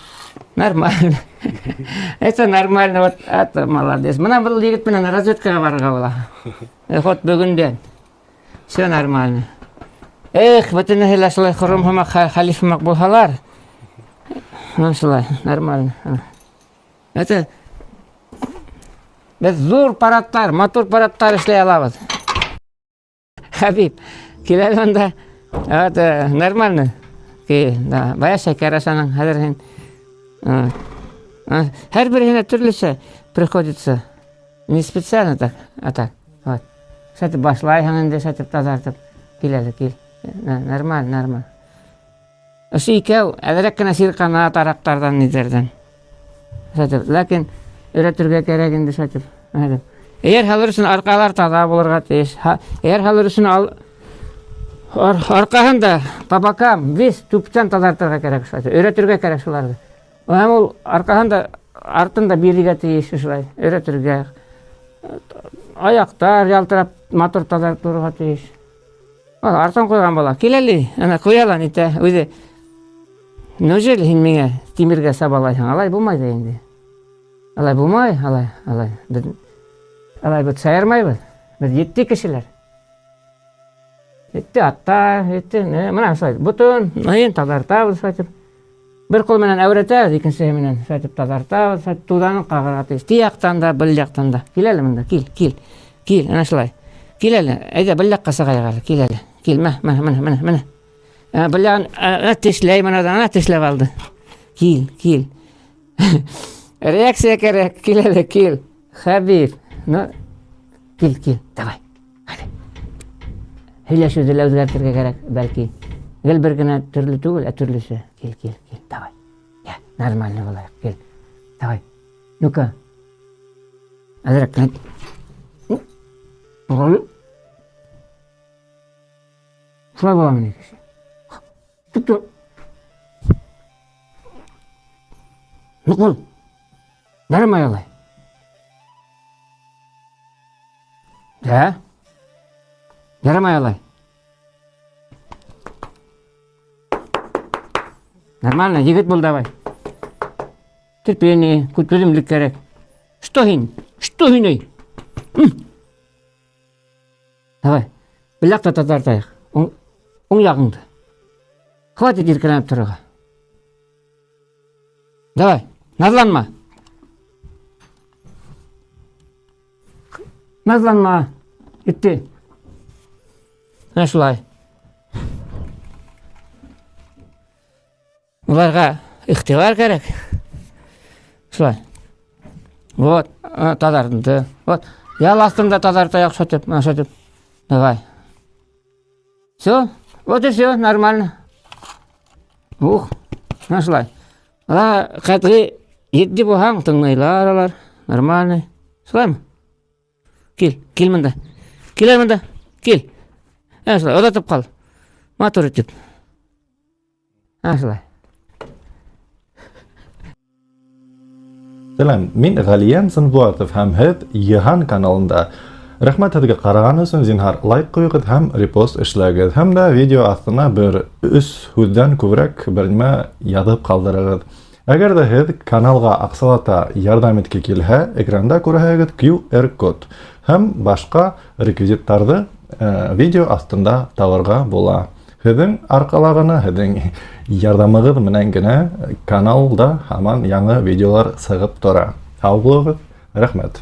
нормально. Это нормально, вот это молодец. Менә был егет белән разведкага барырга була. Хоть бүгендән. Все нормально. Эх, бөтенесе лә шулай хором һымак, хәлиф һымак булһалар. Менә шулай, нормально. Это без зур парадтар, матур парадтар эшләй алабыз. Хәбиб, кил әле монда. Вот, э, нормально. Ки, да, бая шәкәр ашаның, хәзер һин. Э, э, һәр береһенә төрлечә приходится. Не специально так, а так. Вот. Шайтып башлайһың инде, шайтып тазартып. Кил әле, кил. Нормально, нормально. Ошо икәү әзрәк кенә чиркана тарактардан нидәрдән. Шайтып, ләкин өйрәтергә кәрәк инде шайтып. Эйәр һалыр өчен аркалар таза булырга тиеш. Эйәр һалыр өчен ал аркаһын да по бокам весь төптән тазартырга кәрәк шулай. Өйрәтергә кәрәк шуларны. Һәм ул аркаһын да артын да бирергә тиеш шулай. Өйрәтергә. Аяктар ялтырап матур тазартырга тиеш. Артын куйган бала. Кил әле, ана куя ла нитә, үзе. Неужели һин миңа тимергә сабалайсың? Алай булмай да инде. Алай булмай, алай, алай. Без алай бит шаярмайбыз. Без етти кешеләр. Етти атта, етти, менә шулай. Бутын, мыен тазартабыз шулай итеп. Бер кул менән әүрәтәбез, икенчесе менән шулай итеп тазартабыз, шулай тузанын кагырга тиеш. Ти яктан да, бел яктан да. Кил әле монда, кил, кил. Кил, әнә шулай. Кил әле, әйдә бел якка чыгайык әле, кил әле. Кил, мә, мә, менә, менә, менә. Ә, бел ягын, ә, тешләй менә, әнә тешләп алды. Кил, кил. Реакция кәрәк, кил әле, кил. Хәбиб, ну, кил, кил, давай. Һөйләшүҙе лә үҙгәртергә кәрәк, бәлки. Гел бер генә төрлө түгел, ә төрлөсө. Кил, кил, кил, давай. Я, нормально булайыҡ, кил. Давай. Ну-ка. Әҙерәк кенә. Шулай буламы ни кеше? Тотто. Нык бул. Ярамай алай. Дә? Ярамай алай. Нормально, егет бул давай. Терпение, түземлек кәрәк. Что һин? Что һин эй? Давай. Бер якта татартайык. Уң, уң ягыңды. Хватит иркәләнеп торырга. Давай, назланма. Назланма. Итте. Менә шулай. Уларга игътибар кәрәк. Шулай. Вот, тазартынды. Вот, ял астында тазартаяк шөтеп, менә шөтеп. Давай. Все, вот и все, нормально. Ух, менә шулай. Ала катгый етди булһаң, тыңлыйлар алар. Нормально. Шулаймы? Кил, кил монда. Кил монда. Кил. Ә шулай, озатып кал. Матур итеп. Ә шулай. Сәлам, мин Галиям Санбулатов һәм һеҙ Йыһан каналында. Рәхмәт һеҙгә ҡараған өсөн, зинһар лайк ҡуйығыҙ һәм репост эшләгеҙ. Һәм дә видео аҫтына бер өс һүҙҙән күберәк бер нимә яҙып ҡалдырығыҙ. Әгәр ҙә һеҙ каналға аҡсалата ярҙам итке килһә, экранда күрәһегеҙ QR код һәм башҡа реквизиттарҙы видео аҫтында табырға була. Һеҙҙең арҡала ғына, һеҙҙең ярҙамығыҙ менән генә каналда һаман яңы видеолар сығып тора. Һау булығыҙ, рәхмәт.